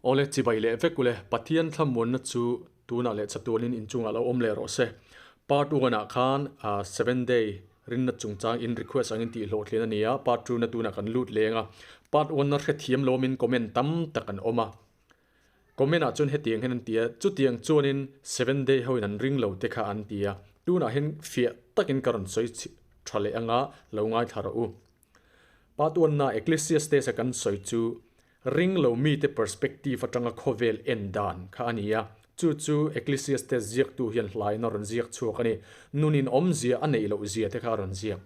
Awle, chibai leh vek ule, Pathian thlamuanna chu tunah leh chatuanin inchungah lo awm leh rawh se. Part one ah khan seven day rinna chungchang in request angin tih hlawhtlin a ni a, part two na tunah kan lut leng a. Part one na hrethiam lomin comment tam tak an awm a. Comment ah chuan hetiang hian an ti a, chutiang chuanin seven day hoin an ring lo te kha an ti a. Tunah hian fiah takin ka rawn sawi tha leh anga lo ngaithla rawh u. Part one na Ecclesiastes a kan sawi chu ring lo mite perspective atanga khawvel en dan kha a ni a, chu chu Ecclesiastes ziaktu hian hlain a rawn ziak chhuak a ni. Nunin awmzia a neih loh zia te kha a rawn ziak.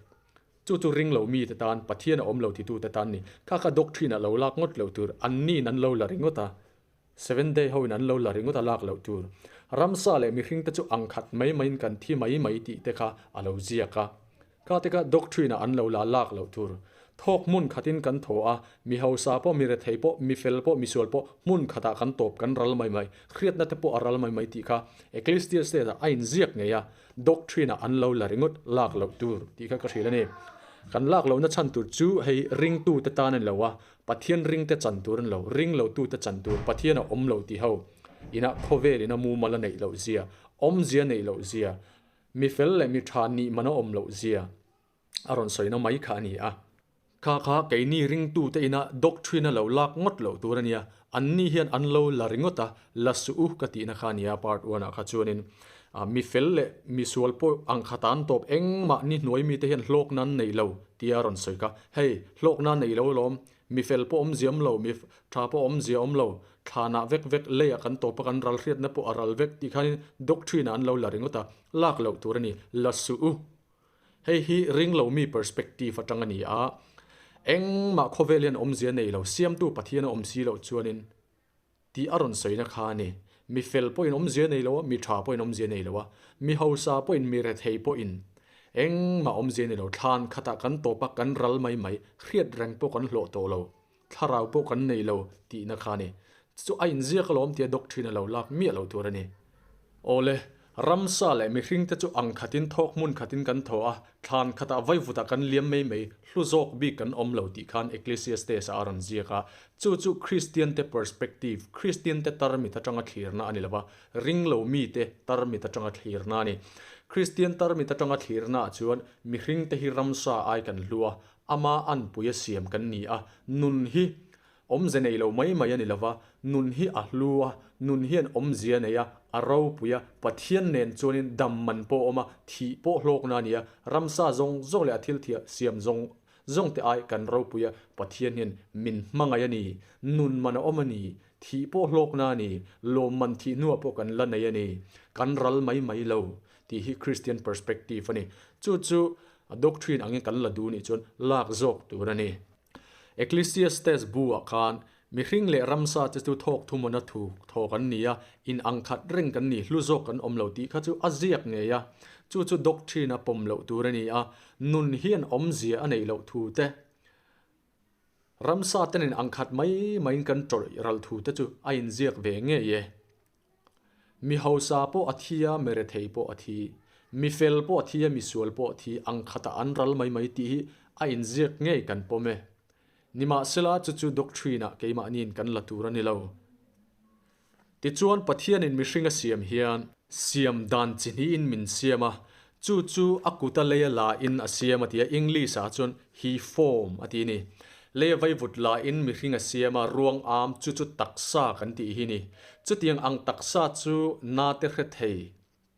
Chu chu ring lo mite tan, Pathian a awm lo titute tan ni. Kha kha doctrine a lo lak ngawt loh tur, anniin an lo la ringawt a, Seven day hoin an lo la ringawt a lak loh tur. Ramsa leh mihringte chu ang khat mai maiin kan thi mai mai tih te kha a lo ziak a. Kha te kha doctrine ah an lo la lak loh tur. Thawk hmun khatin kan thaw a, mi hausa pawh, mi rethei pawh, mi fel pawh, mi sual pawh hmun khatah kan tawp kan ral mai mai, hriatna te pawh a ral mai mai tih kha Ecclesiastes ah a inziak ngei a, doctrine ah an lo la ringawt lak loh tur tih kha ka hrilh a ni. Kan lak lohna chhan tur chu hei ringtute tan a ni lo a, Pathian ringte chan tur an lo, ring lotute chan tur Pathian a awm lo ti ho inah khawvel ina mumal a neih loh zia, awmzia neih loh zia, mi fel leh mi tha nih man a awm loh zia a rawn sawina mai kha a ni a. Kha kha keini ringtute ina doctrine a lo lak ngawt loh tur a nia, anni hian an lo la ringawt a, la suh u ka tihna kha a nia part one ah kha chuanin mi fel leh mi sual pawh ang khat an tawp engmah ni hnuai mite hian hlawkna an neih lo tia a rawn sawi kha. Hei, hlawkna nei lo alawm, mi fel pawh awm ziam lo, mi tha pawh awm zia awm lo, thlanah vek vek leiah kan tawp a kan ral hriatna pawh a ral vek tih khanin doctrine ah an lo la ringawt a, lak loh tur a ni, la suh u. Hei hi ring lo mi perspective atang a ni a, engmah khawvel hian awmzia nei lo, siamtu Pathian a awm si loh chuanin tih a rawn sawina kha a ni. Mi fel pawhin awmzia nei lo a, mi tha pawhin awmzia nei lo a, mi hausa pawhin mi rethei pawhin engmah awmzia nei lo. Thlan khatah kan tawp a, kan ral mai mai, hriat reng pawh kan hlawh tawh lo, thlarau pawh kan nei lo tihna kha a ni. Chu a inziak alawm tia doctrine a lo lak miah lo tur a ni. Awle, ramsa leh mihringte chu ang khatin thawk hmun khatin kan thaw a, thlan khatah vaivutah kan liam mai mai, hlu zawk bik kan awm lo tih khan Ecclesiastes ah a rawn ziak a. Chu chu Kristiante perspective, Kristiante tarmit atanga thlirna a ni lo va, ringlo mite tarmit atanga thlirna a ni. Kristian tarmit atanga thlirna ah chuan mihringte hi ramsa ai kan hlu a, ama anpui a siam kan ni a, nun hi Awmze nei lo mai mai a ni lova, nun hi a hlu a, nun hian awmzia a nei a, a ropui a, Pathian nen chuanin dam man pawh a awm a, thih pawh hlawkna a ni a, ramsa zawng zawng leh a thil thiah siam zawng zawng te ai kan ropui a, Pathian hian min hmangaih a ni, nun man a awm a ni, thih pawh hlawkna a ni, lawmman thih hnuah pawh kan la nei a ni, kan ral mai mai lo tih hi Christian perspective a ni. Chu chu doctrine angin kan la duh nih chuan lak zawk tur a ni. Ecclesiastes bu ah khan mihring leh ramsa te chu thawk thumawna thu thawk an ni a, in ang khat reng kan ni, hlu zawk kan awm lo tih kha chu a ziak ngei a, chu chu doctrine a pawm loh tur a ni a, nun hian awmzia a neih loh thu te, ramsa ten in ang khat mai maiin kan tawlh ral thu te chu a inziak ve ngei e. Mi hausa pawh a thi a, mi rethei pawh a thi. Mi fel pawh a thi a, mi sual pawh a thi. Ang khatah an ral mai mai tih hi a inziak ngei kan pawm e. Nimahsela, chu chu doctrine-ah keimahniin kan la tur a ni lo. Tichuan, Pathianin mihring a siam hian, siam dan chi hnihin min siam a, chu chu a kuta leia la in a siam a ti a, English-ah chuan He form a ti a ni. Lei a vaivut lahin mihring a siam a, ruang am chu chu taksa kan tih hi ni. Chutiang ang taksa chu nate hre thei,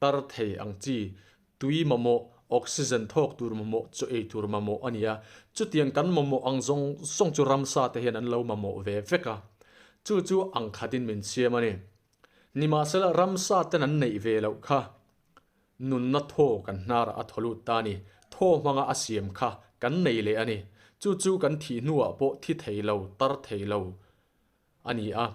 tar thei ang chi, tui mamawh, oxygen thawk tur mamawh, chaw ei tur mamawh a ni a. Chutiang kan mamawh ang zawng zawng chu ramsa te hian an lo mamawh ve vek a. Chu chu ang khatin min siam a ni. Nimahsela ramsa ten an neih ve loh kha. Nunna thaw kan hnarah a thaw lut ta a ni. Thaw hmanga a siam kha kan nei leh a ni. Chu chu kan thih hnuah pawh thi thei lo, tar thei lo a ni a.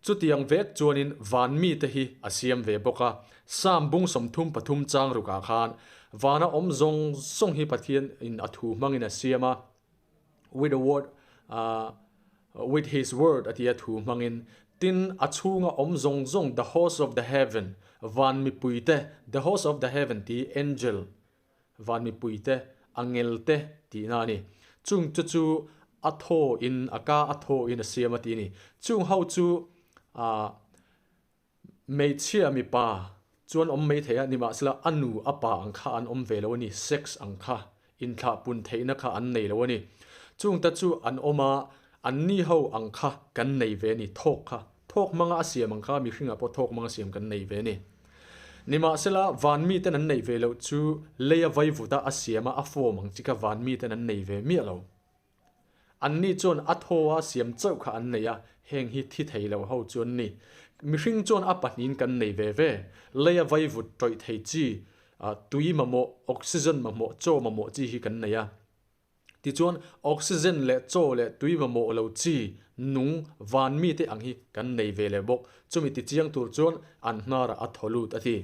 Chutiang vek chuanin van mite hi a siam ve bawk a. Psalm bung 33 chang rukah khan, Vana awm zawng zawng hi Pathian in a thu hmangin a siam a, with a word, with his word a ti a thu hmangin, tin a chhunga awm zawng zawng the host of the heaven, van mipui te, the host of the heaven tih hi angel, van mipui te, angel te tihna a ni. Chung chu chu a thaw in a ka a thaw in a siam a ti a ni. Chung ho chu ah hmeichhia mipa chuan awm mai thei a, nimahsela a nu a pa ang kha an awm ve lo a ni, sex ang kha inthlah pun theihna kha an nei lo a ni. Chungte chu an awm a, anni ho ang kha kan nei ve a ni, thawk kha. Thawk hmanga a siam ang kha mihringah pawh thawk hmanga siam kan nei ve a ni. Nimahsela, van miten an neih ve loh chu leia vaivuta a siama a form ang chi kha van miten an nei ve miah lo. Anni chuan a thaw a siam chauh kha an nei a, heng hi thi thei lo ho chu an ni. Mihring chuan a pahnihin kan nei ve ve. Leia vaivut tawih thei chi, tui mamawh, oxygen mamawh, chaw mamawh chi hi kan nei a. Tichuan, oxygen leh chaw leh tui mamawh lo chi, nung, van mite ang hi kan nei ve leh bawk. Chumi tichiang tur chuan an hnarah a thaw lut a ti.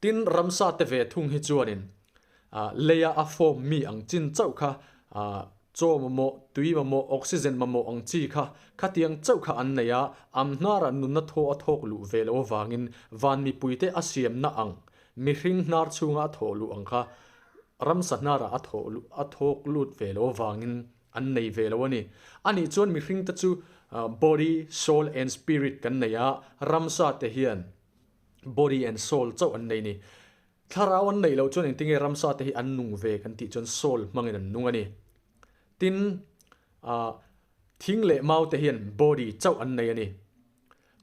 Tin, ramsa te ve thung hi chuanin leia a form mi ang chin chauh kha chaw mamawh, tui mamawh, oxygen mamawh ang chi kha khatiang chauh kha an nei a, an hnarah nunna thaw a thawk luh ve loh avangin van mipuite a siamna ang mihring hnar chhunga a thawh luh ang kha ramsa hnarah a thawh luh a thawk lut ve loh avangin an nei ve lo a ni. Anih chuan mihringte chu body, soul and spirit kan nei a, ramsa te hian Body and soul chauh an nei ni. Thlarau an neih loh chuan engtinge ramsa te hi an nung ve kan tih chuan soul hmangin an nung a ni. Tin, ah, thing leh mau te hian body chauh an nei a ni.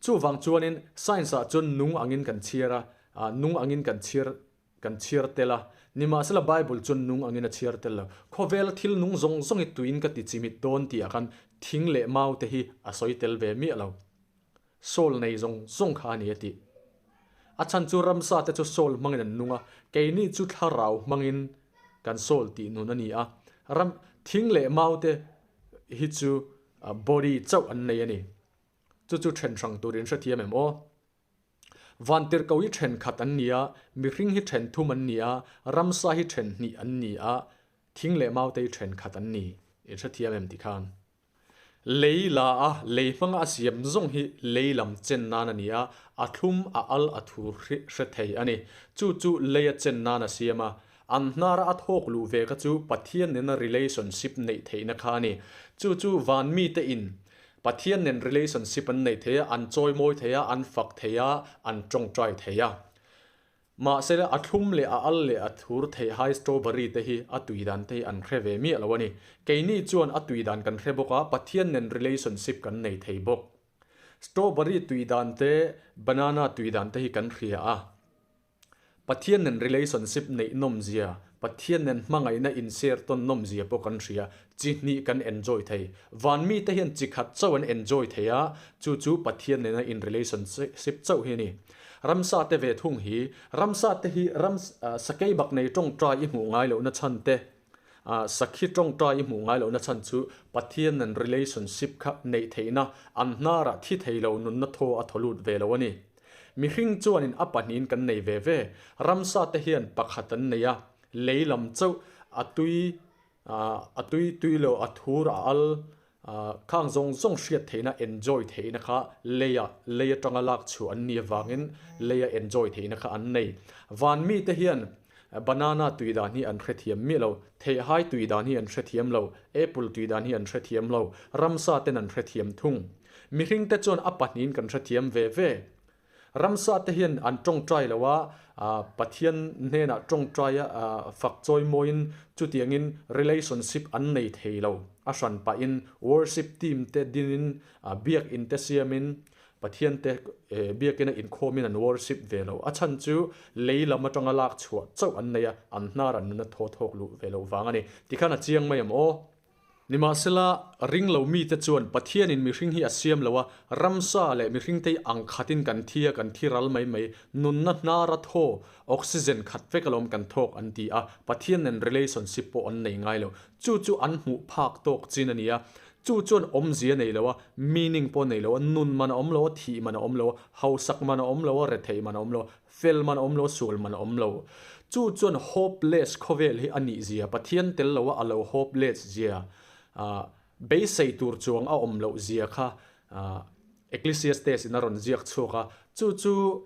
Chuvang chuanin science ah chuan nung angin kan chhiar a, ah, nung angin kan chhiar kan chhiar tel a. Nimahsela Bible chuan nung angin a chhiar tel lo. Khawvela thil nung zawng zawng hi tuin ka ti chimit dawn tih ah khan thing leh mau te hi a sawi tel ve miah lo. Soul nei zawng zawng kha a ni a tih. A chhan chu ramsa te chu soul hmangin an nung a, keini chu thlarau hmangin kan soul tih nun a ni a. Ram, thing leh mau te hi chu body chauh an nei a ni. Chu chu then hrang turin hrethiam em aw. Vantirhko hi then khat an ni a, mihring hi then thum an ni a, ramsa hi then hnih an ni a, thing leh mau te hi then khat an ni. In hrethiam em tikhan. Lei la a, lei hmanga a siam zawng hi lei lam chen nan a ni a, a thlum, a al, a thur hre thei a ni. Chu chu lei a chen nan a siam a. An hnara a thawk luh ve kha chu Pathian nena relationship neih theihna kha a ni. Chu chu van mite in Pathian nen relationship an nei thei a, an chawimawi thei a, an fak thei a, an tawngtai thei a. Mahse, a thlum leh a al leh a thur theih hai strawberry te hi a tui dan te hi an hre ve miah lo a ni. Keini chuan a tui dan kan hre bawk a, Pathian nen relationship kan nei thei bawk. Strawberry tui dan te, banana tui dan te hi kan hria a. Pathian nen relationship neih nawm zia, Pathian nen hmangaihna inshare tawn nawm zia pawh kan hria, chi hnih kan enjoy thei. Van mite hian chi khat chauh an enjoy thei a, chu chu Pathian nena in relationship chauh hi a ni. Ramsa te ve thung hi, ramsa te hi ram sakei bak nei tawngtai i hmuh ngai lohna chhan te, sakhi tawngtai i hmuh ngai lohna chhan chu Pathian nen relationship kha neih theihna an hnarah thi thei lo nunna thaw a thaw lut ve lo a ni. Mihring chuanin a pahnihin kan nei ve ve. Ramsa te hian pakhat an nei a, lei lam chauh a tui A tui tui lo, a thur, a al, khang zawng zawng hriat theihna, enjoy theihna kha leia, lei atanga lak chhuah an ni avangin leia enjoy theihna kha an nei. Van mite hian banana tui dan hi an hrethiam miah lo, theihai tui dan hi an hrethiam lo, apple tui dan hi an hrethiam lo, ramsa ten an hrethiam thung. Mihringte chuan a pahnihin kan hrethiam ve ve. Ramsa te hian an tawngtai lo a, Pathian hnenah tawngtai a fak chawi mawiin chutiangin relationship an nei thei lo. A hran pahin worship team te dinin biakin te siamin Pathian te biakina inkhawmin an worship ve lo. A chhan chu lei lam atanga lak chhuah chauh an nei a, an hnar an nuna thaw thawk luh ve loh vang a ni. Tikhan a chiang mai em aw? Nimahsela, ring lo mite chuan Pathianin mihring hi a siam lo a, ramsa leh mihringte hi ang khatin kan thi a, kan thi ral mai mai, nunna hnara thaw, oxygen, khat vek alawm kan thawk an ti a, Pathian nen relationship pawh an nei ngai lo. Chu chu an hmuh phak tawk chin a ni a, chu chuan awmzia nei lo a, meaning pawh nei lo a, nun man a awm lo a, thih man a awm lo a, hausak man a awm lo a, retheih man a awm lo a, Fel man a awm lo, sual man a awm lo. Chu chuan hopeless khawvel hi a nih zia, Pathian tel loa a lo hopeless zia, beisei tur chuang a awm loh zia kha Ecclesiastes in a rawn ziak chhuak a. Chu chu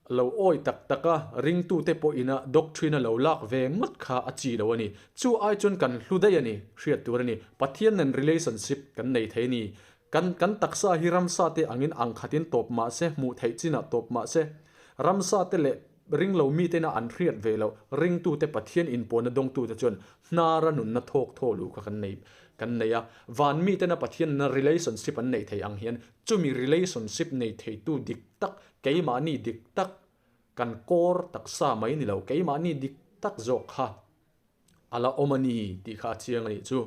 Lo awi tak tak a, ringtute pawhin a doctrine a lo lak ve ngawt kha a chi lo a ni. Chu ai chuan kan hlu daih a ni, hriat tur a ni. Pathian nen relationship kan nei thei a ni. Kan kan taksa hi ramsa te angin ang khatin tawp mah se, hmuh theih chinah tawp mah se, ramsa te leh ringlo mitena an hriat ve loh ringtute Pathian inpawhna dawngtute chuan hnara nunna thawk thaw luh kha kan nei kan nei a. Van mitena Pathian nena relationship an neih theih ang hian chumi relationship nei theitu dik tak Keimahni dik tak, kan kawr taksa mai ni lo, keimahni dik tak zawk kha a la awm a ni tih kha a chiang a nih chu.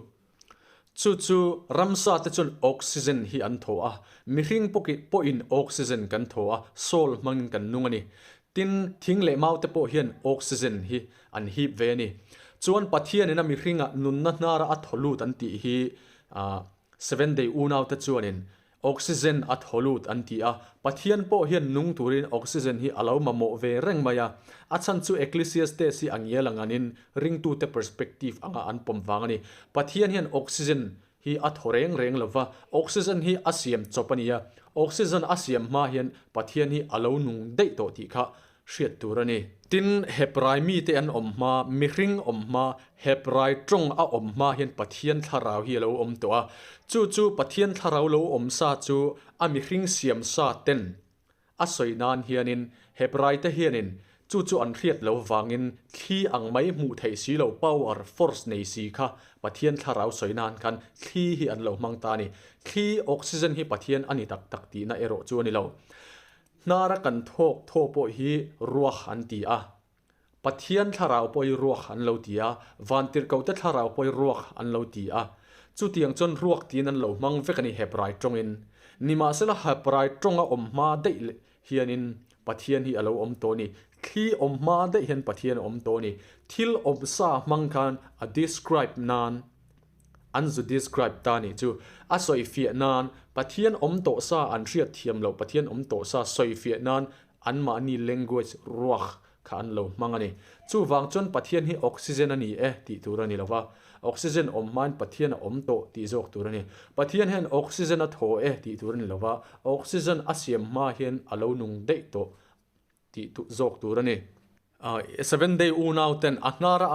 Chu chu ramsa te chuan oxygen hi an thaw a, mihring pawhin oxygen kan thaw a, soul hmangin kan nung a ni. Tin, thing leh mau te pawh hian oxygen hi an hip ve a ni. Chuan Pathianin a mihringa nunna hnara a thaw lut an tih hi Seven Day unaute chuanin Oxygen a thaw lut an ti a, Pathian pawh hian nung turin oxygen hi a lo mamawh ve reng mai a. A chhan chu Ecclesiastes hi a ngial ang anin ringtute perspective anga an pawm vang a ni. Pathian hian oxygen hi a thaw reng reng lo va, oxygen hi a siam chawp a ni a, oxygen a siam hma hian Pathian hi a lo nung daih tawh tih kha hriat tur a ni. Tin, Hebrai mite an awm hma, mihring awm hma, Hebrai tawng a awm hma hian Pathian thlarau hi a lo awm tawh a. Chu chu Pathian thlarau lo awm sa chu a mihring siam sa ten a sawi nan hianin Hebrai te hianin chu chu an hriat lo vangin thli ang mai hmuh theih si lo power, force nei si kha Pathian thlarau sawi nan khan thli hi an lo hmang ta a ni. Thli, oxygen hi Pathian a ni tak tak tihna erawh chu a ni lo. Hnara kan thawk thaw pawh hi ruah an ti a, Pathian thlarau pawh hi ruah an lo ti a, Vantirhkohte thlarau pawh hi ruah an lo ti a. Chutiang chuan ruak tiin an lo hmang vek a ni Hebrai tawngin. Nimahsela Hebrai tawnga awm hma daih hianin Pathian hi a lo awm tawh a ni. Thli awm hma daih hian Pathian a awm tawh a ni. Thil awmsa hmang khan a describe nan. An zu describe ta nih chu. A sawifiah nan Pathian awm tawh sa an hriat thiam loh Pathian awm tawh sa sawifiah nan anmahni language ruak kha an lo hmang a ni. Chuvang chuan Pathian hi oxygen a ni e tih tur a ni lo va, oxygen awm hmain Pathian a awm tawh tih zawk tur a ni. Pathian hian oxygen a thaw e tih tur a ni lo va, oxygen a siam hma hian a lo nung daih tawh tih zawk tur a ni. Seven Day unau ten a hnara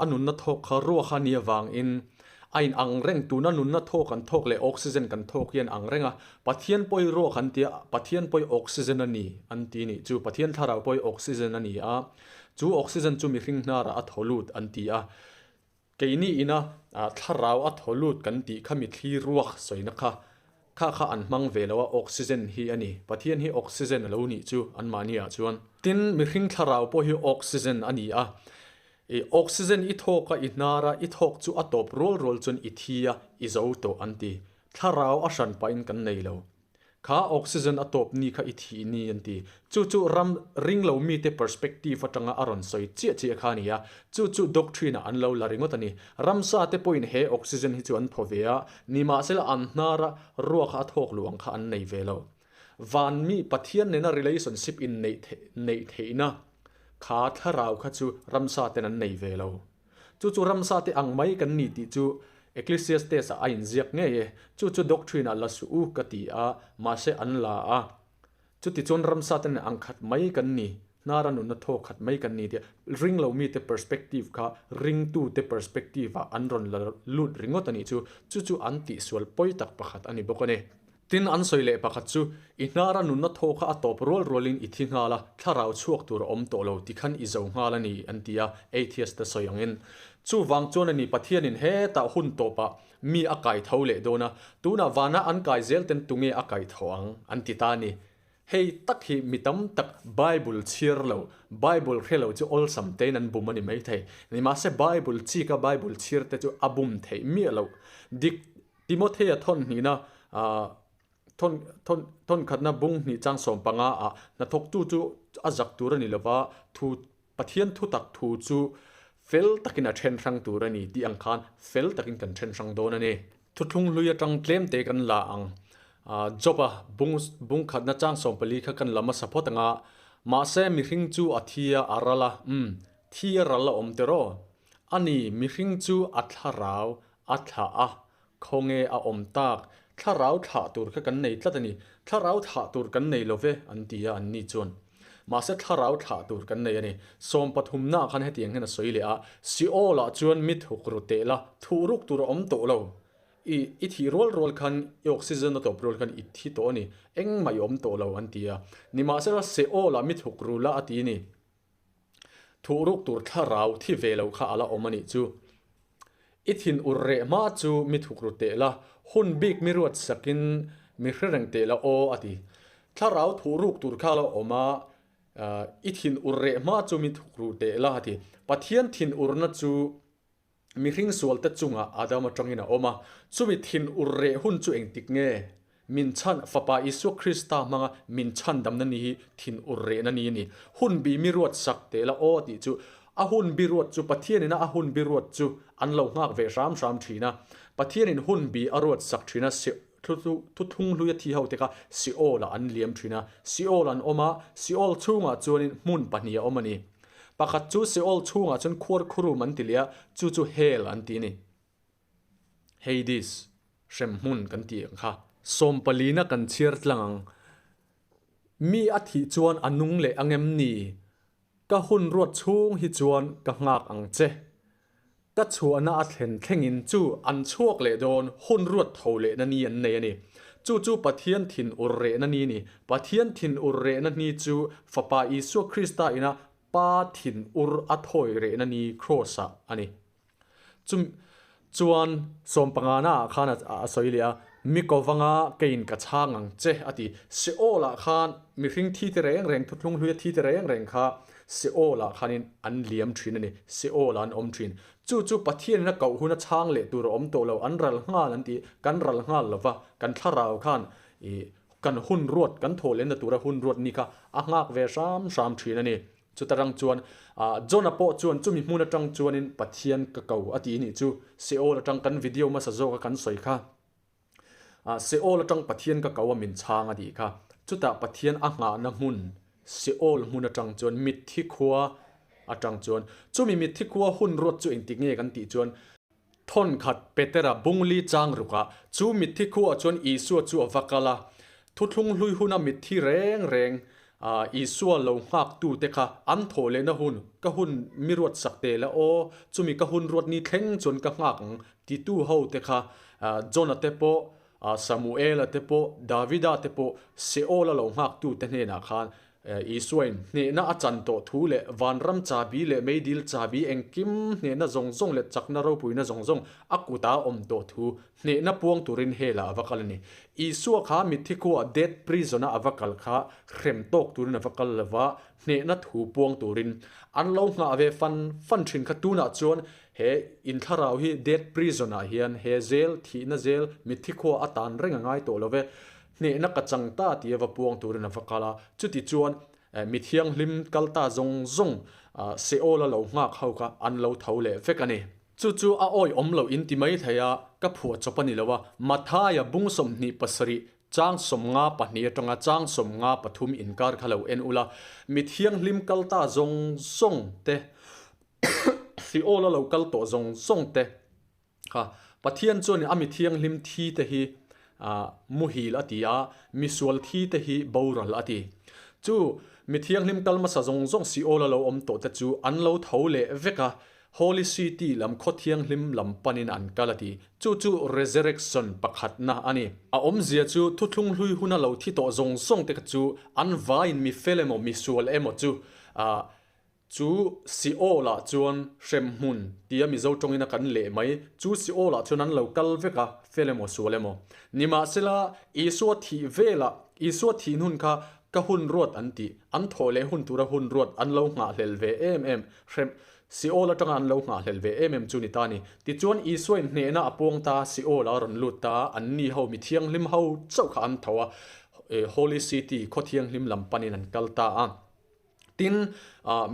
a nunna thawk kha ruak a nih avangin a in ang reng, tuna nunna thawk kan thawk leh oxygen kan thawk hi an ang reng a, Pathian pawh hi ruak an ti a, Pathian pawh hi oxygen a ni an ti nih chu, Pathian thlarau pawh hi oxygen a ni a, chu oxygen chu mihring hnarah a thaw lut an ti a, Keini ina thlarau a thaw lut kan tih kha mithli ruak sawina kha kha kha an hmang ve lo a, oxygen hi a ni. Pathian hi oxygen a lo nih chu anmahni ah chuan. Tin, mihring thlarau pawh hi oxygen a ni a. I oxygen i thawk a, i hnar a, i thawk chu a tawp rual rual chuan i thi a, i zo tawh an ti. Thlarau a hran pahin kan nei lo. Kha oxygen a tawp ni kha i thih ni an ti. Chu chu ram ring lo mite perspective atanga a rawn sawi chiah chiah kha a ni a. Chu chu doctrine ah an lo la ringawt a ni. Ramsa te pawhin he oxygen hi chu an phaw ve a, nimahsela an hnara ruak a thawk luh ang kha an nei ve lo. Van mi Pathian nena relationship in neih neih theihna kha thlarau kha chu ramsa ten an nei ve lo. Chu chu ramsa te ang mai kan ni tih chu Ecclesiastes ah a inziak ngei e. Chu chu doctrine ah la suh u ka ti a, mahse an la a. Chuti chuan ramsa te nen ang khat mai kan ni, hnara nunna thaw khat mai kan ni tia ring lo mite perspective kha ringtute perspective ah an rawn la lut ringawt a nih chu. Chu chu an tihsual pawi tak pakhat a ni bawk a ni. Tin, an sawi leh pakhat chu, I hnara nunna thaw kha a tawp rual rualin i thi nghal a, thlarau chhuak tur a awm tawh lo ti khan i zo nghal a ni, an ti a, atheist te sawi angin. Chuvang chuan a ni, Pathianin hetah hun tawpah mi a kai tho leh dawn a, tunah vana an kai zel ten tunge a kai tho ang, an ti ta a ni. Hei tak hi mi tam tak Bible chhiar lo, Bible hre lo chu awlsam tein an bum a ni maithei. Nimahse Bible chika Bible chhiar te chu a bum theih miah loh. Dik Timothea thawn hnihna thawn thawn thawn khatna bung hnih chang 15 ah hnathawktu chu a zak tur a ni lova, thu Pathian thutak thu chu fel takin a then hrang tur a ni tih ang khan fel takin kan then hrang dawn a ni. Thuthlung hlui atang tlem te kan la ang. Job-a bung bung khatna chang 14 kha kan la hmasa phawt ang a, mahse mihring chu a thi a, a ral a, umm, thi a ral a awm tiraw? A ni, mihring chu a thlarau A thlah a, khawnge a awm tak? Thlarau thlah tur kha kan nei tlat a ni. Thlarau thlah tur kan nei lo ve, an ti a, anni chuan. Mahse thlarau thlah tur kan nei a ni. Sawmpathumnaah khan hetiang hian a sawi leh a, Seol-ah chuan mi thuk ru teh la, thuh ruk tur a awm tawh lo. I i thih rual rual khan i oxygen a tawp rual khan i thi tawh a ni, engmah i awm tawh lo an ti a. Nimahsela Seol-ah mi thuk ru la a ti a ni. Thuh ruk tur thlarau thi ve lo kha a la awm a nih chu. I thin ur reh hma chu mi thuk ru teh la, hun bik mi ruat sakin mi hre reng teh la aw a ti. Thlarau thuh ruk tur kha a la awm a, i thin ur reh hma chu mi thuk ru teh la a ti. Pathian thin urna chu mihring sualte chungah Adam atangin a awm a, chumi thin ur reh hun chu engtik nge? Min chhan, Fapa Isua Krista hmanga min chhandamna ni hi thin ur rehna ni a ni. Hun bi mi ruat sak teh la aw tih chu a hun bi ruat chu Pathianina a hun bi ruat chu an lo nghak ve hram hram thin a. Pathianin hun bi a ruat sak thin a, thuthlung hlui a thi ho te kha Seol ah an liam thin a. Seol an awm a, Seol chhungah chuanin hmun pahnih a awm a ni. Pakhat chu Seol chhungah chuan khuarkhurum an ti leh a, chu chu Hell an ti a ni. Hades, hremhmun kan tih ang kha. Sawmpalina kan chhiar tlang ang. Mi a thih chuan a nung leh ang em ni? Ka hun ruat chhung hi chuan ka nghak ang che. Ka chhuahna a thlen thlengin chu an chhuak leh dawn hun ruat tho lehna ni an nei a ni. Chu chu Pathian thin ur rehna ni a ni. Pathian thin ur rehna ni chu Fapa Isua Krista ina Pa thin ur a thawi rehna ni Kraws-ah a ni. Chumi chuan sawmpangana ah khan a sawi leh a, Mi kovanga keiin ka chhang ang che a ti. Seol ah khan mihring thi te reng reng, thuthlung hluia thi te reng reng kha Seol ah khanin an liam thin a ni, Seol ah an awm thin. Chu chu Pathianin a koh hun a chhang leh tur a awm tawh lo, an ral nghal an ti, kan ral nghal lo va, kan thlarau khan ih kan hun ruat, kan thawh lehna tura hun ruat ni kha a nghak ve hram hram thin a ni. Chuta rang chuan, Jonah pawh chuan chumi hmun atang chuanin Pathian ka ko a ti nih chu. Seol atang kan video hmasa zawka kan sawi kha. Seol atang Pathian ka ko a min chhang a tih kha. Chutah Pathian a nghahna hmun Seol hmun atang chuan mitthi khua atang chuan chumi mitthi khua hun ruat chu engtik nge kan tih chuan Thawnkhat Petera bungli chang rukah chu mitthi khuaah chuan Isua chu a va kal a. Thuthlung hlui huna mitthi reng reng Isua lo nghaktute kha an thawh lehna hun, ka hun mi ruat sak teh la aw, chumi ka hun ruat ni thleng chuan ka nghak ang titu hote kha Jona te pawh, Samuela te pawh, Davida te pawh Seol-a lo nghaktute hnenah khan Isuain hnehna a chan tawh thu leh vanram chabi leh meidil chabi engkim hnehna zawng zawng leh chakna ropuina zawng zawng a kuta a awm tawh thu hnehna puang turin hela a va kal a ni. Isua kha mitthi khuaah death prison-a a va kal kha hrem tawk turin a va kal lo va, hnehna thu puang turin an lo nghah ve fan fan thin kha tunah chuan he inthlarau hi death prison-ah hian he zel thihna zel mitthi khuaah a tan reng a ngai tawh lo ve. Hnehna ka chang ta tih a va puang turin a va kal a, chuti chuan mi thianghlim kal ta zawng zawng Seol a lo nghak ho kha an lo tho leh vek a ni. Chu chu a awi awm loh in ti mai thei a, ka phuah chawp a ni lo a, Mathaia bung 27 chang 52 atanga chang 53 inkar kha lo en ula, mi thianghlim kal ta zawng zawng te, Seol a lo kal tawh zawng zawng te, Kha Pathian chuan a mi thianghlim thi te hi muhil a ti a, misual thi te hi boral a ti. Chu mi thianghlim kal hmasa zawng zawng Seol a lo awm tawh te chu an lo tho leh vek a, Holy City lam khaw thianghlim lam panin an kal a ti. Chu chu resurrection pakhatna a ni. A awmzia chu thuthlung hlui huna lo thi tawh zawng zawng te kha chu an vaiin mi fel emaw misual emaw chu Chu Seol-ah chuan hremhmun tia Mizo tawngin a kan leh mai. Chu Seol-ah chuan an lo kal vek a, fel emaw sual emaw. Nimahsela, Isua thih velah, Isua thih hnun kha ka hun ruat an tih, an thawh leh hun tura hun ruat an lo nghahhlel ve em em, hrem Seol atanga an lo nghahhlel ve em em chu ni ta a ni. Tichuan, Isua in hnehna a puang ta, Seol-ah a rawn lut ta a, anni ho mi thianghlim ho chauh kha an tho a, Holy City, khaw thianghlim lam panin an kal ta a. Tin,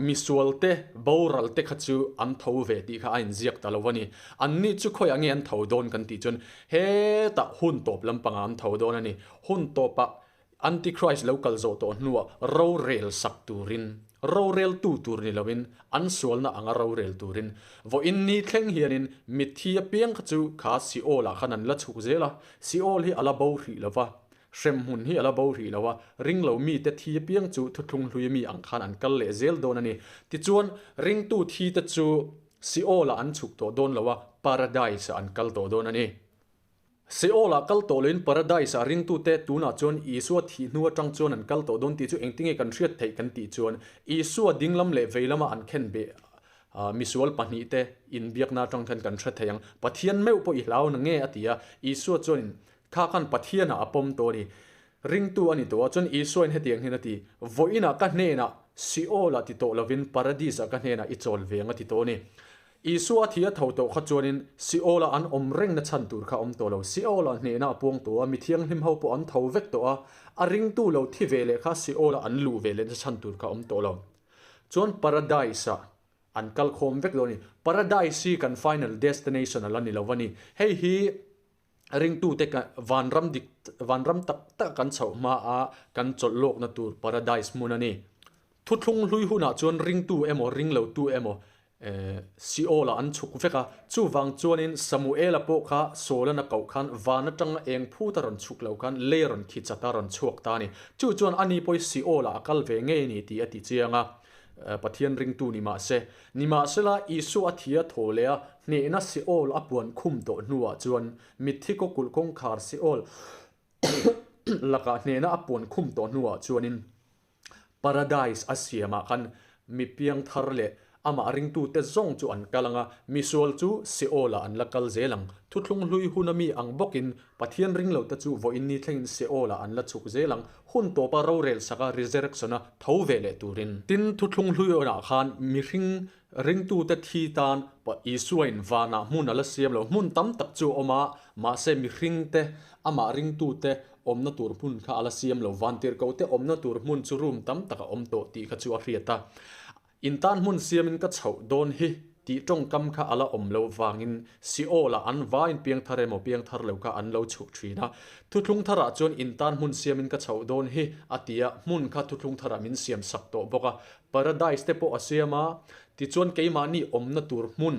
misualte boralte kha chu an tho ve tih kha a inziak ta lo a ni. Anni chu khawiah nge an tho dawn kan tih chuan hetah hun tawp lampangah an tho dawn a ni. Hun tawpah Antichrist lo kal zawh tawh hnuah rorel sak turin, roreltu tur ni loin an sualna anga rorel turin vawiin ni thleng hianin mitthi apiang kha chu kha Seol-ah khan an la chhuk zel a. Seol hi a la bo hrih lo va. Hremhmun hi a la bo rih lo a, ringlo mite thi apiang chu thuthlung hlui mi ang khan an kal leh zel dawn a ni. Tichuan, ringtu thite chu Seol-ah an chhuk tawh dawn lo a, Paradise-ah an kal tawh dawn a ni. Seol-ah kal tawh loin Paradise-ah ringtute tunah chuan Isua thih hnu atang chuan an kal tawh dawn tih chu engtinge kan hriat theih kan tih chuan Isua dinglam leh veilama an khenbeh misual pahnihte inbiakna atang khan kan hre thei ang. Pathian meuh pawh i hlau na nge a ti a, Isua chuanin Kha khan Pathianah a pawm tawh a ni. Ringtu a ni tawh a, chuan Isuain hetiang hian a ti, Vawiinah ka hnenah Seol-ah ti tawh lovin Paradis-ah ka hnenah i chawl ve ang a ti tawh a ni. Isua a thi a tho tawh kha chuanin Seol-ah an awm rengna chhan tur kha a awm tawh lo. Seol-ah hnehna a puang tawh a, mi thianghlim ho pawh an tho vek tawh a, a ringtu lo thi ve leh kha Seol-ah an luh ve lehna chhan tur kha a awm tawh lo. Chuan Paradise-ah an kal khawm vek dawn a ni. Paradise hi kan final destination a la ni lo a ni. Hei hi Ringtute ka vanram dik vanram tak tak kan chhoh hma a kan chawlh lawkna tur paradise hmun a ni. Thuthlung hlui hunah chuan ringtu emaw ringlotu emaw Seol ah an chhuk vek a, chuvang chuanin Samuela pawh kha Saul-an a koh khan van atanga eng phut a rawn chhuk lo khan lei a rawn khi chat a rawn chhuak ta a ni. Chu chuan ani pawhi Seol ah a kal ve ngei a ni tih a ti chiang a. Pathian ringtu ni mah se. Nimahsela, Isua a thi a thaw leh a, hnehna Seol a puan khum tawh hnuah chuan mitthi kawkulh kawngkhar Seol lakah hnehna a puan khum tawh hnuah chuanin Paradise a siamah khan mi piangthar leh amah ringtute zawng chu an kal ang a, misual chu Seol-ah an la kal zel ang. Thuthlung hlui huna mi ang bawkin Pathian ringlote chu vawiin ni thlengin Seol-ah an la chhuk zel ang, hun tawpa rorel saka resurrection-a tho ve leh turin. Tin, thuthlung hluiawnah khan mihring ringtute thi tan Isuain vanah hmun a la siam lo. Hmun tam tak chu a awm a, mahse mihringte, amah ringtute awmna tur hmun kha a la siam lo. Vantirhkohte awmna tur hmun chu room tam tak a awm tawh tih kha chu a hriat a. In tan hmun siamin ka chhoh dawn hi tih tawngkam kha a la awm loh vangin Seol-ah an vaiin piangthar emaw piangthar lo kha an lo chhuh thin a. Thuthlung tharah chuan in tan hmun siamin ka chhoh dawn hi a ti a, hmun kha thuthlung tharah min siam sak tawh bawk a. Paradise te pawh a siam a, tichuan keimahni awmna tur hmun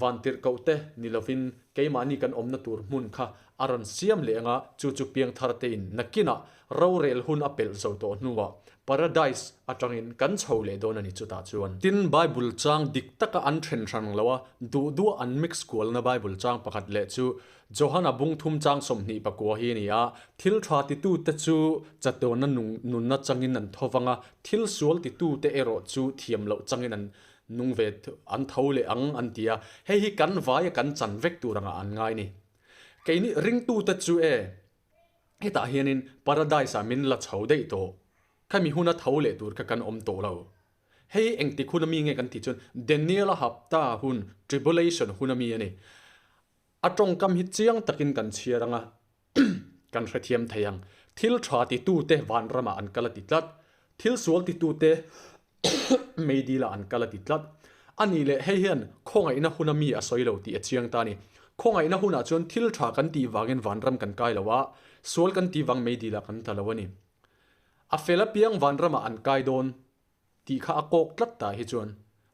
Vantirhkoh te ni lovin keimahni kan awmna tur hmun kha a rawn siam leh anga chu chu piangthar tein nakinah rorel hun a pelh zo tawh hnuah Paradise atangin kan chho leh dawn a ni chutah chuan. Tin, Bible chang dik taka an then hran lo a, duh duah an mix kualna Bible chang pakhat leh chu Johana bungthum chang 24 hi a ni a, thil tha titute chu chatuanna nunna changin an tho vang a, thil sual titute erawh chu thiam loh changin an Nung ve an tho leh ang an ti a, hei hi kan vaia kan chan vek tur angah an ngai ni. Keini ringtute chu e, hetah hianin Paradise-ah min la chho daih tawh, khami huna tho leh tur kha kan awm tawh lo. Hei engtik hun ami nge kan tih chuan Daniel-a hapta hun, tribulation hun ami a ni. A tawngkam hi chiang takin kan chhiar ang a, kan hrethiam thei ang. Thil tha titute vanramah an kal a ti tlat. Thil sual titute meidilah an kal a ti tlat. A nih leh hei hian khawngaihna huna mi a sawi lo tih a chiang ta a ni. Khawngaihna hunah chuan thil tha kan tih vangin vanram kan kai lo a, sual kan tih vang meidilah kan tla lo a ni. A fel apiang vanramah an kai dawn. Tih kha a kawk tlat ta hi chuan.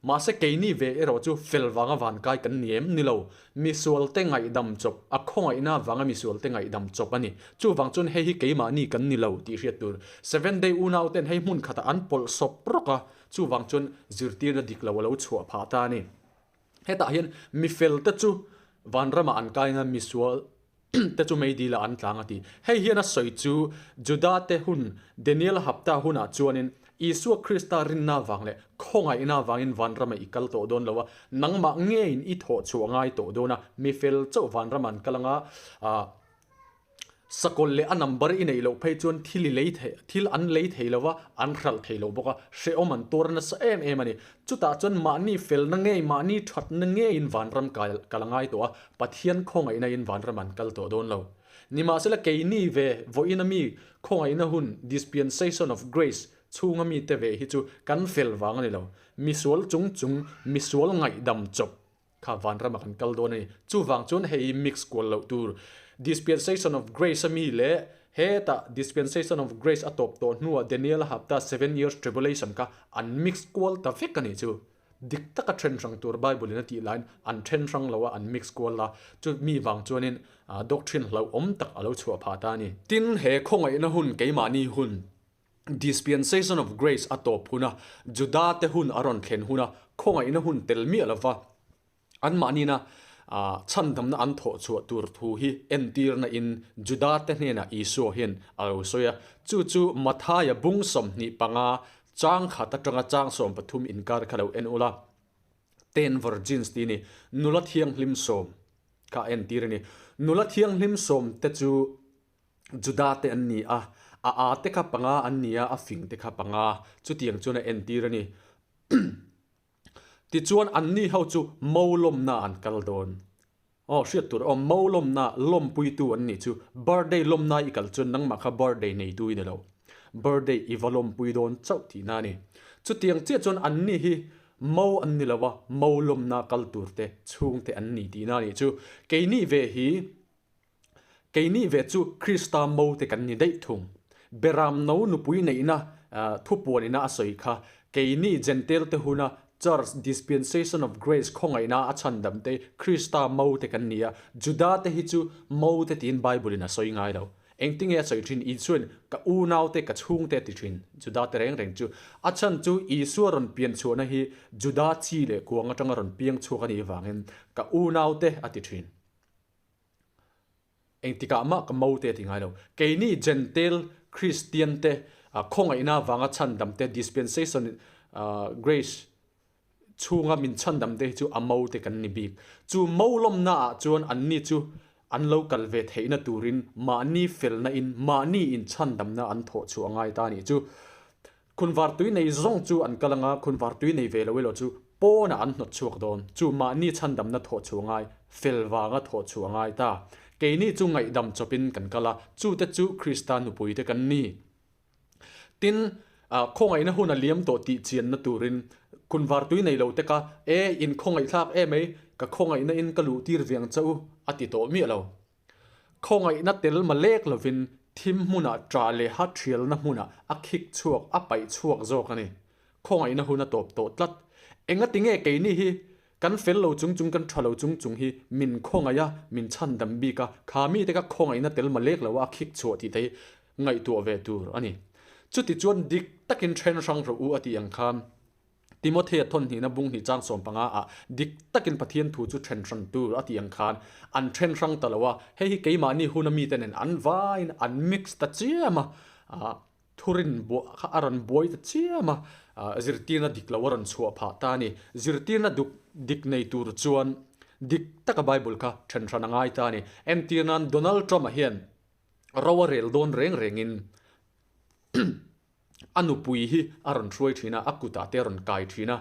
Mahse keini ve erawh chu fel vanga vankai kan ni em? Ni lo. Misualte ngaihdam chawp, a khawngaihna vanga misualte ngaihdam chawp a ni. Chuvang chuan hei hi keimahni kan ni lo tih hriat tur. Seventh Day unauten hei hmun khatah an pawlh sawp rawk a, chuvang chuan zirtirna dik lo a lo chhuah phah ta a ni. Hetah hian mifelte chu vanramah an kai anga misual te chu meidil ah an tlang a ti. Hei hian a sawi chu Juda te hun Daniel hapta hunah chuanin Isua Krista rinna vang leh khawngaihna vangin vanramah i kal tawh dawn lo a, nangmah ngeiin i thawh chhuah ngai tawh dawn a, mi fel chauh vanramah an kal anga, Sakawlh leh a number i neih loh phei chuan thil i lei thei, thil an lei thei lo va, an hralh thei lo bawk a, hrehawm an tuar nasa em em a ni. Chutah chuan mahni felna ngei, mahni thatna ngeiin vanram kal kal a ngai tawh a, Pathian khawngaihna in vanram an kal tawh dawn lo. Nimahsela keini ve vawiin a mi khawngaihna hun, dispensation of grace, chhunga mite ve hi chu kan fel vang a ni lo. Misual chung chung, misual ngaihdam chawp Kha vanramah kan kal dawn a ni. Chuvang chuan hei mix kual loh tur. Dispensation of Grace a mi leh hetah Dispensation of Grace a tawp tawh hnuah Daniel a hapta Seven Years Tribulation kha an mix kual ta vek a nih chu. Dik taka then hrang tur Bible in a tih laiin an then hrang lo a, an mix kual a, chu mi vang chuanin doctrine hlauhawm tak a lo chhuah phah ta a ni. Tin, he khawngaihna hun keimahni hun, dispensation of grace a tawp huna Juda te hun a rawn thlen huna khawngaihna hun tel miah lova anmahnina chhandamna an thawh chhuah tur thu hi entirna in Juda te hnenah Isua hian a lo sawi a, chu chu Mathaia bung 25 Chang khat atanga chang 13 inkar kha lo en ula, Ten Virgins tih a ni, nula thianghlim sawm kha a entir a ni. Nula thianghlim sawm te chu Juda te an ni a, a a te kha panga an ni a, a fing te kha panga, chutiang chuan a entir a ni. Tichuan anni ho chu mo lawmna an kal dawn. Aw hriat tur aw mo lawmna lawmpuitu an nih chu birthday lawmna i kal chuan nangmah kha birthday neitu i ni lo. Birthday i va lawmpui dawn chauh tihna a ni. Chutiang chiah chuan anni hi mo an ni lo a, mo lawmna kal tur te chhungte an ni tihna a nih chu. Keini ve hi Keini ve chu Krista mo te kan ni daih thung. Beram no nupui neihna thupuan ina a sawi kha, keini Jentail te huna Church Dispensation of Grace khawngaihna a chhandam te Krista mo te kan ni a, Juda te hi chu mo te tiin Bible in a sawi ngai lo. Engtinge a sawi thin? Isuain ka unau te ka chhungte a ti thin, Juda te reng reng chu. A chhan chu Isua rawn pian chhuahna hi Juda chi leh kuang atanga rawn piang chhuak a nih vangin ka unau te a ti thin. Engtikah mah ka mo te a ti ngai lo. Keini Jentail Kristian te khawngaihna vanga chhandam te, dispensation grace chhunga min chhandam te hi chu a mo te kan ni bik. Chu mo lawmna ah chuan anni chu an lo kal ve theihna turin mahni felna in mahni in chhandamna an thawh chhuah ngai ta a nih chu. Khunvar tui nei zawng chu an kal anga, khunvar tui nei ve lo elaw chu pawnah an hnawt chhuak dawn. Chu mahni chhandamna thawh chhuah ngai, fel vanga thawh chhuah ngai ta. Keini chu ngaihdam chawpin kan kal a, chute chu Krista nupuite kan ni. Tin, khawngaihna hun a liam tawh tih chianna turin khunvar tui nei lo te ka, E, in khawngaihthlak em ei, ka khawngaihna in ka luh tir viang che u, a ti tawh miah lo. Khawngaihna tel malek lovin thim hmunah ṭah leh ha ṭhialna hmunah a khik chhuak, a paih chhuak zawk a ni. Khawngaihna hun a tawp tawh tlat. Engati nge keini hi kan fel lo chung chung, kan ṭha lo chung chung hi min khawngaih a, min chhandam bik a, kha mite kha khawngaihna tel malek lo a a khik chhuah tih te hi ngaihtuah ve tur a ni. Chutichuan dik takin ṭhen hrang rawh u a tih ang khan, Timothea thawnhnihna bung hnih chang 15 ah dik takin Pathian thu chu then hran tur a tih ang khan an then hrang ta lo a, hei hi keimahni huna mite nen an vaiin an mix ta chiam a, thurin buah kha a rawn buai ta chiam a, zirtirna dik lo a rawn chhuah phah ta a ni. Zirtirna duk dik nei tur chuan dik taka Bible kha then hran a ngai ta a ni. Entir nan Donald Trump-a hian ro a rel dawn reng rengin A nupui hi a rawn hruai thin a, a kutah te a rawn kai thin a,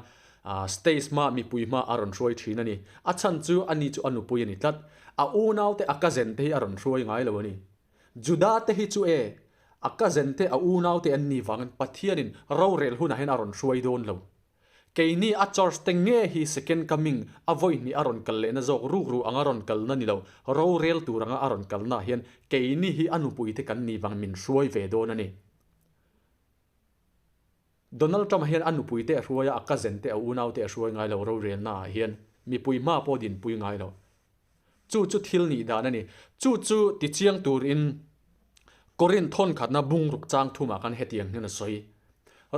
stage hma, mipui hma a rawn hruai thin a ni. A chhan chu ani chu a nupui a ni tlat. A unaute, a cousin te hi a rawn hruai ngai lo a ni. Juda te hi chu e, a cousin te, a unaute an ni vangin Pathianin rorel hunah hian a rawn hruai dawn lo. Keini a church te nge hi second coming a vawi hnih a rawn kal lehna zawk rukru anga rawn kalna ni lo, rorel tur anga a rawn kalna ah hian keini hi a nupui te kan ni vang min hruai ve dawn a ni. Donald Trump hian a nupui te a hruai a, a cousin te a unau te a hruai ngai lo rorelna ah hian mipui hma pawh dinpui ngai lo. Chu chu thil nih dan a ni. Chu chu tichiang turin Korinth thawnkhatna bungruk chang thumah khan hetiang hian a sawi.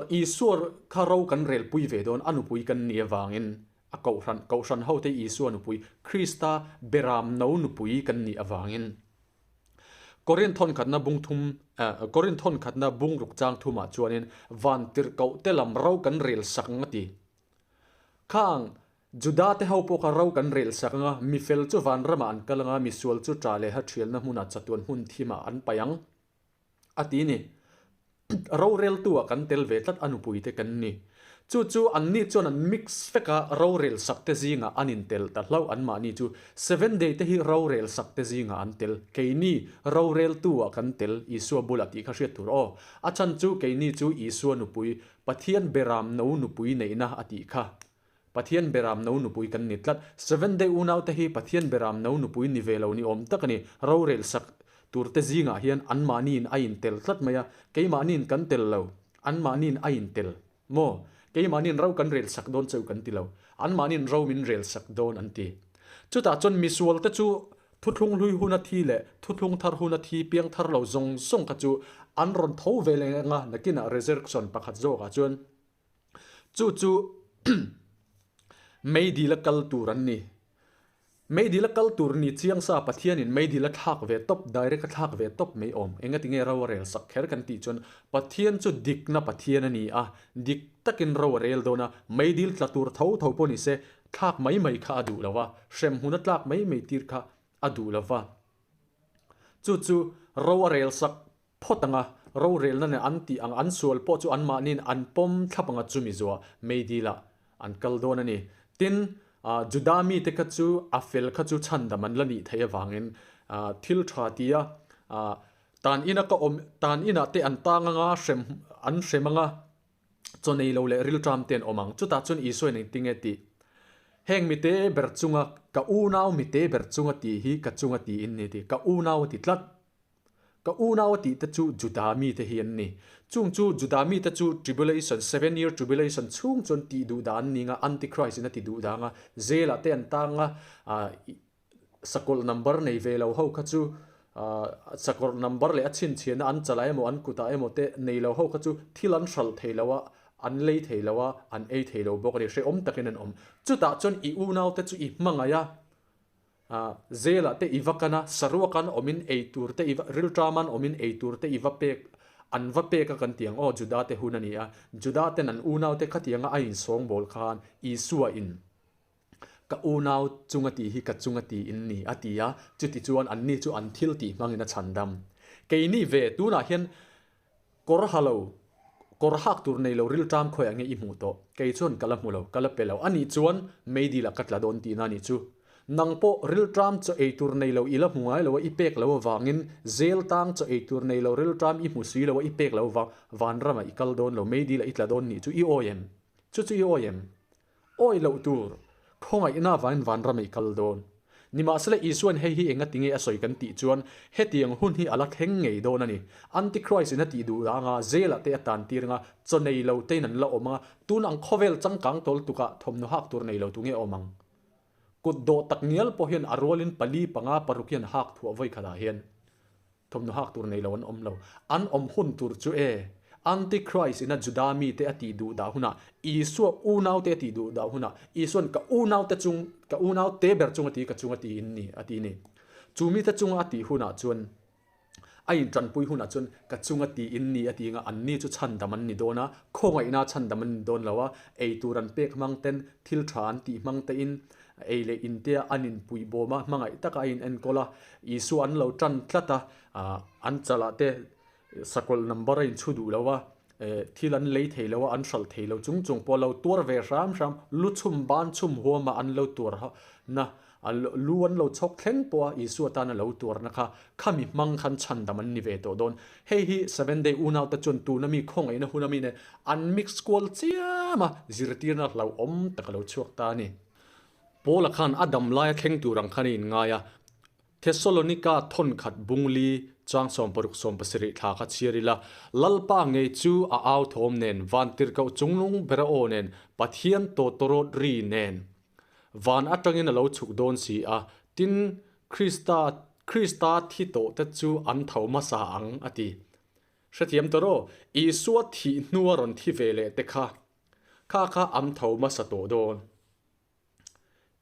Isua kha ro kan relpui ve dawn, a nupui kan nih avangin a kohhran, kohhran hote Isua nupui, Krista beram no nupui kan nih avangin. Korinth thawnkhatna bung thum, Korinth thawnkhatna bungruk chang thumah chuanin vantirhkoh te lam ro kan rel sak ang a ti. Khang Juda te ho pawh kha ro kan rel sak anga, mi fel chu vanramah an kal anga, mi sual chu ṭah leh hathialna hmunah chatuan hmun thimah an paih ang, a ti ni. Roreltu ah kan tel ve tlat a nupui te kan ni. Chu chu anni chuan an mix vek a, rorel sak te zingah an intel ta hlauh anmahni chu. Seven day te hi rorel sak te zingah an tel, keini roreltu ah kan tel Isua bulah tih kha hriat tur aw. A chhan chu keini chu Isua nupui, Pathian beram no nupui neihna a tih kha. Pathian beram no nupui kan ni tlat. Seventh Day unaute hi Pathian beram no nupui ni ve lo ni awm tak a ni. Rorel sak turte zingah hian anmahniin a intel tlat mai a, keimahniin kan tel lo, anmahniin a intel maw? Keimahniin ro kan rel sak dawn cheu kan ti lo. Anmahniin ro min rel sak dawn an ti. Chutah chuan misualte chu thuthlung hlui huna thi leh thuthlung thar huna thi piang thar lo zawng zawng kha chu an rawn tho ve leh ang a, nakinah resurrection pakhat zawkah chuan chu chu meidila kal tur an ni. Meidil a kal tur ni chiang sa Pathianin meidil a thlak ve tawp, direct a thlak ve tawp mai awm. Engati nge ro a rel sak kher kan tih chuan Pathian chu dikna Pathian a ni a, dik takin ro a rel dawn a, meidil tla tur tho tho pawh ni se thlak mai mai kha a duh lo va, hremhmun a tlak mai mai tir kha a duh lo va. Chu chu ro a rel sak phawt anga rorelna nen an tih ang an sual pawh chu anmahniin an pawm thlap anga chumi zuah meidilah an kal dawn a ni. Tin, Juda mite kha chu a fel kha chu chhandam an la nih theih avangin thil tha tia tan ina ka awm tan inah te an tang anga hrem an hrem anga chaw nei lo leh rilṭam te an awm ang. Chutah chuan Isua in engtin nge tih? Heng mite ber chunga ka unau mite ber chunga tih hi ka chunga tiin ni tih ka unau a ti tlat. Ka unau a tih te chu Juda mite hi an ni. Chung chu Juda mite chu tribulation, seven year tribulation chhung chuan tih duh dah an ning a, Antichrist in a ti duh dang a, jail ah te an tang a, sakawlh number nei ve lo ho kha chu sakawlh number leh a chhinchhiahna an chalah emaw an kutah emaw te nei lo ho kha chu thil an hralh thei lo a, an lei thei lo a, an ei thei lo bawk a ni, hrehawm takin an awm. Chutah chuan i unaute chu i hmangaih a, Zelah te i va kan a, saruakan awmin ei tur te i va, rilṭaman awmin ei tur te i va pek, an va pek a kan ti ang aw, Juda te hun a ni a, Juda ten an unau te khatianga a insawngbawl khan Isua in ka unau chunga tih hi ka chunga ti in ni a ti a, chuti chuan anni chu an thil tih hmangin a chhandam. Keini ve tunah hian Kawr ha lo, kawr hak tur nei lo rilṭam khawiah nge i hmuh tawh? Kei chuan ka la hmu lo, ka la pe lo. Anih chuan meidil ah ka tla dawn tihna a nih chu. Nang pawh rilṭam chaw ei tur nei lo i la hmu ngai lo a, i pek lo avangin zel tang chaw ei tur nei lo rilṭam i hmu si lo a, i pek lo avang vanramah i kal dawn lo, meidil ah i tla dawn nih chu i awi em? Chu chu i awi em? Awi loh tur, khawngaihna avangin vanram ei kal dawn. Nimahsela Isuain hei hi enga tinge a sawi kan tih chuan hetiang hun hi a la thleng ngei dawn a ni. Antichrist in a tih duh anga zelah te a tan tir anga chaw nei lo tein an la awm anga tun ang khawvel changkang tawl tukah thawmhnaw hak tur nei lo tu nge awm ang? Kut dawh tak ngial pawh hian a rualin pali panga paruk hian hak thuah vawi khatah hian Thawmhnaw hak tur nei lo an awm lo. An awm hun tur chu e, Antichrist ina Juda mite a tih duh dah hunah, Isua unaute a tih duh dah hunah, Isua'n ka unaute chung, ka unaute ber chung a ti, ka chung a ti in ni, a ti ni. Chu mite chunga a tih hunah chuan, a intanpui hunah chuan ka chung a ti in ni a ti anga anni chu chhandam an ni dawn a, khawngaihna chhandam an ni dawn lo a, eitur an pek hmang ten, thil tha an tih hmang tein, Ei leh intea an inpuih bawm a, hmangaih taka a inenkawl a, Isua an lo tan tlat a, an chalah te sakawlh number a inchhu duh lo a, thil an lei thei lo a, an hralh thei lo chung chung pawh a lo tuar ve hram hram, lu chhum ban chhum huama an lo tuar na, lu an lo chhawk thleng pawh a Isua tan a lo tuar na kha, khami hmang khan chhandam an ni ve tawh dawn. Hei hi Seven Day unaute chuan tuna mi khawngaihna huna mi nen an mix kual chiam a, zirtirna hlauhawm tak a lo chhuak ta a ni. Paula khan a dam laia thleng tur ang khan a inngai a, Thessalonika thawnkhat bungli chang 67 thla kha chhiar ila, Lalpa ngei chu a au thawm nen, vantirhkoh chungnung bera aw nen, Pathian tawtawrawt ri nen, van atangin a lo chhuk dawn si a, tin, Krista, Krista thi tawhte chu an tho hmasa ang, a ti. Hrethiam tawh rawh, Isua thih hnua rawn thi ve leh te kha. Kha kha an tho hmasa tawh dawn.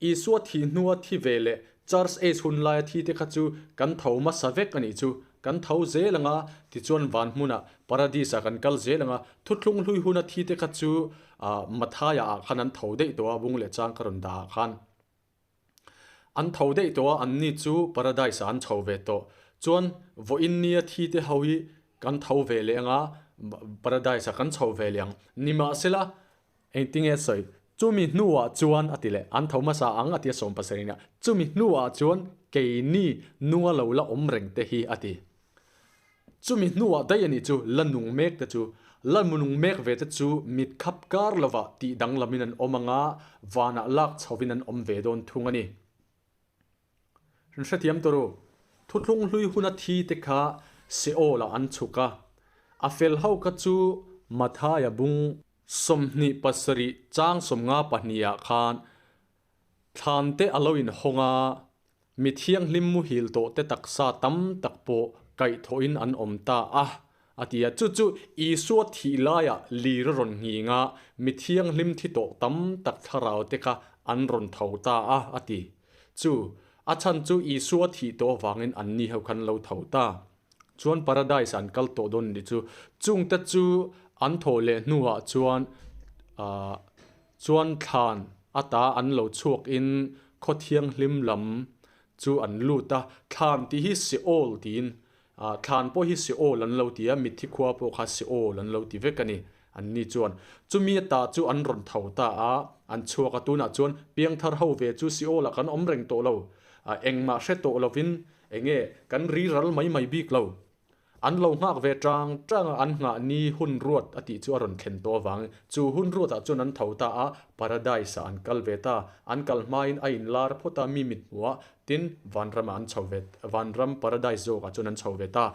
Isua thih hnua thi ve leh Church Age hun laia thi te kha chu kan tho hmasa vek a nih chu. Kan tho zel anga, tichuan van hmunah Paradis ah kan kal zel anga, thuthlung hlui huna thi te kha chu Mathaia ah khan an tho daih tawh a, bung leh chang ka rawn dah ah khan. An tho daih tawh a, anni chu Paradise ah an chho ve tawh. Chuan vawiin nia thi te ho hi kan tho ve leh anga, Paradise ah kan chho ve leh ang. Nimahsela, engtinge sawi? Chumi hnuah chuan a ti leh, an tho hmasa ang a ti a 70 ah. Chumi hnuah chuan keini nunga lo la awm reng te hi a ti. Chumi hnuah daih a nih chu la nung mek te chu, la nung mek ve te chu mit khap kar lovah tih danglamin an awm anga vanah lak chhovin an awm ve dawn thung a ni. Hrethiam tawh ru, thuthlung hlui huna thi te kha Seol-ah an chhuk a, a fel ho kha chu Mathaia bung. 27 chang 52 ah khan thlan te a lo inhawng a, mi thianghlim muhil tawh te taksa tam tak pawh kaihthawhin an awm ta a, a ti a. Chu chu Isua thih laiah lir a rawn nghing a, mi thianghlim thi tawh tam tak thlarau te kha an rawn tho ta a, a ti. Chu a chhan chu Isua thih tawh avangin anni ho khan lo tho ta. Chuan Paradise an kal tawh dawn anih chu. Chungte chu an thawh leh hnuah chuan ahh chuan thlan ata an lo chhuak in khaw thianghlim lam chu an lut a. Thlan tih hi Seol tiin ahh thlan pawh hi Seol an lo ti a, mitthi khua pawh kha Seol an lo ti vek a ni. Anni chuan chumi ata chu an rawn tho ta a, an chhuak a. Tunah chuan piangthar ho ve chu Seol ah kan awm reng tawh lo. Engmah hre tawh lovin Enge kan ri ral mai mai bik lo. An lo nghak ve tang tang a, an nghah ni hun ruat a tih chu a rawn thlen tawh avangin chu hun ruatah chuan an tho ta a, Paradise ah an kal ve ta. An kal hmain a inlar phawt a, mi mit hmuh a, tin vanramah an chho ve, vanram Paradise zawkah chuan an chho ve ta.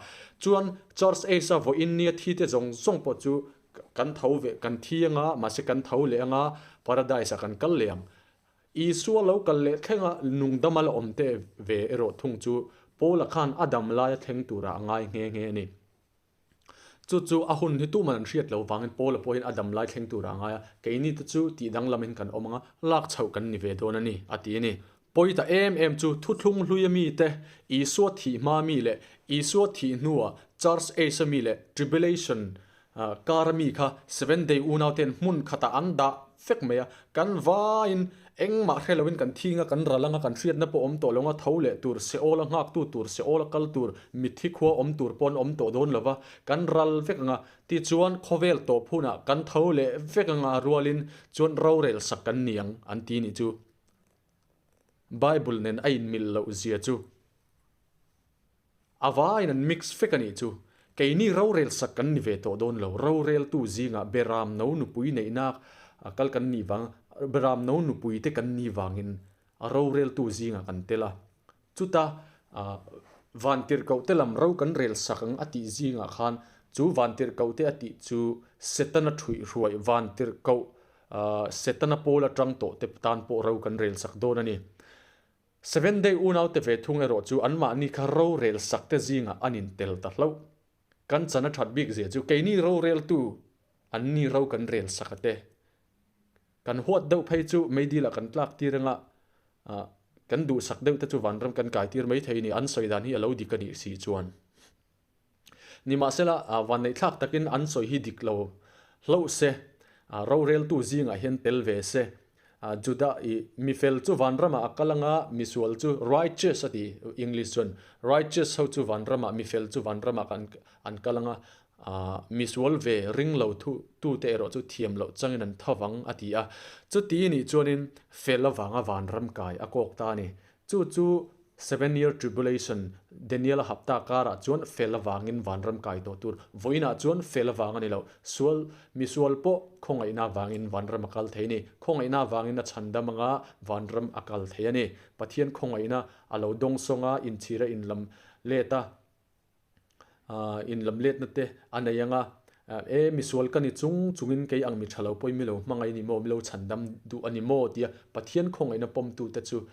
Chuan Church Age a vawiin nia thi te zawng zawng pawh chu kan tho ve, kan thi anga, mahse kan tho leh anga, Paradise ah kan kal leh ang. Isua lo kal leh thlenga nungdama la awm teh ve erawh thung chu Paula khan a dam laia thleng turah a ngai nghe nghe a ni. Chu chu a hun hi tuman an hriat lo vangin Paula pawhin a dam lai thleng turah a ngai a, keini te chu tih danglamin kan awm anga lak chhoh kan ni ve dawn a ni, a ti a ni. Pawi ta em em chu thuthlung hluia mite, Isua thih hma mi leh Isua thih hnua Church Age-a mi leh Tribulation Kar a mi kha Seven Day unauten hmun khatah an dah fek mai a, kan vaiin engmah hre loin kan thinga kan ral anga kan hriatna pawh awm tawh lo a, tho leh tur Seol a nghaktu tur Seol a kal tur mitthi khua awm tur pawh an awm tawh dawn lo va, kan ral vek anga tichuan khawvel tawp hunah kan tho leh vek anga rualin chuan rorel sak kan ni ang an ti nih chu. Bible nen a inmilh loh zia chu. A vaiin an mix fek a nih chu. Keini rorel sak kan ni ve tawh dawn lo. Roreltu zingah Beram no nupui neihna kal kan nih vang, Beram no nupui te kan nih vangin a roreltu zingah kan tel a. Chuta vantirhkohte lam ro kan rel sak ang a tih zingah khan chu vantirhkohte a tih chu Setana ṭhuihhruai vantirhkoh Setana pawl aṭang tawh te tan pawh ro kan rel sak dawn a ni. Seven Day unaute ve thung erawh chu anmahni kha rorel sakte zingah an intel ta hlauh. Kan chan a that bik zia chu keini roreltu anni ro kan rel sak a te. Kan huat deuh phei chu meidilah kan tlak tir anga kan duhsak deuh te chu vanram kan kai tir mai thei a ni, an sawi dan hi a lo dik a nih si chuan. Nimahsela, vanneihthlak takin an sawi hi dik lo hlauh se, roreltu zingah hian tel ve se. Judah i mifel chu vanramah a kal anga, misual chu righteous a ti English chuan, righteous ho chu vanramah, mifel chu vanramah an kal anga, misual ve ring lo tute erawh chu thiam loh changin an tho vang a ti a. Chuti nih chuanin fel avanga vanram kai a kawk ta a ni. Chu chu Seven Year Tribulation, Daniel-a hapta karah chuan fel avangin vanram kai tawh tur. Vawiinah chuan fel avang a ni lo. Sual, misual pawh khawngaihna avangin vanram a kal thei a ni. Khawngaihna avangin a chhandam anga vanram a kal thei a ni. Pathian khawngaihna a lo dawngsawng a, inchhira inlam let a. Inlam letna te a nei anga, E, misual ka ni chung chungin kei ang mi tha lo pawhin mi lo hmangaih a ni maw, mi lo chhandam duh a ni maw tia Pathian khawngaihna pawmtute chu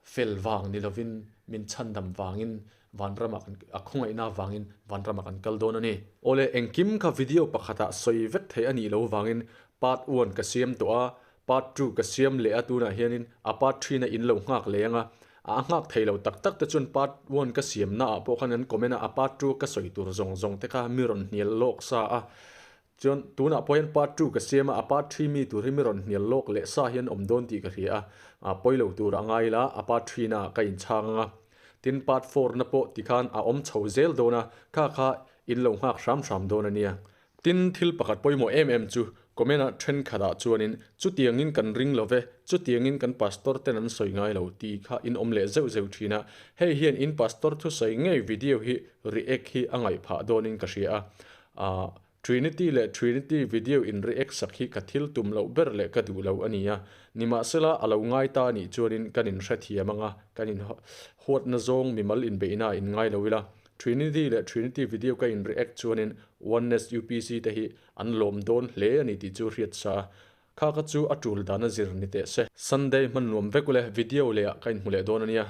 fel vang ni lovin min chhandam vangin vanramah kan a khawngaihna vangin vanramah kan kal dawn a ni. Awle, engkim kha video pakhatah sawi vek theih a nih lo vangin part one ka siam tawh a, Part two ka siam leh a tunah hianin a part three na in lo nghak leh anga a nghak thei lo tak tak te chuan part one ka siam na ah pawh khan an comment a a part two ka sawi tur zawng zawng te kha mi rawn hnial lawk sa a chuan tunah pawh hian part two ka siam a a part three mi tur hi mi rawn hnial lawk leh sa hian awm dawn tih ka hria a a pawi lo tur a ngai la a part three na ah ka inchhang anga tin part four na pawh tikhan a awm chho zel dawn a kha kha in lo nghak hram hram dawn a nia. Tin, thil pakhat pawimawh em em chu comment-ah thenkhatah chuanin chutiangin kan ring lo ve, chutiangin kan pastor ten an sawi ngai lo tih kha in awm leh zeuh zeuh thin a. Hei hian in pastor thusawi ngei video hi react hi a ngaih phah dawnin ka hria a. Aah, Trinity leh Trinity video in react sak hi ka thil tum loh ber leh ka duh lo a ni a. Nimahsela, a lo ngai ta anih chuanin kan inhrethiam anga, kan in huatna zawng mimal inbeihna in ngai lo ila. Trinity leh Trinity video ka in react chuanin Oneness UPC te hi an lawm dawn hle a ni tih chu hriat sa a. Kha kha chu a tul dana zir ni teh se. Sunday hman nuam vek ule, video leh ah ka inhmu leh dawn a nia.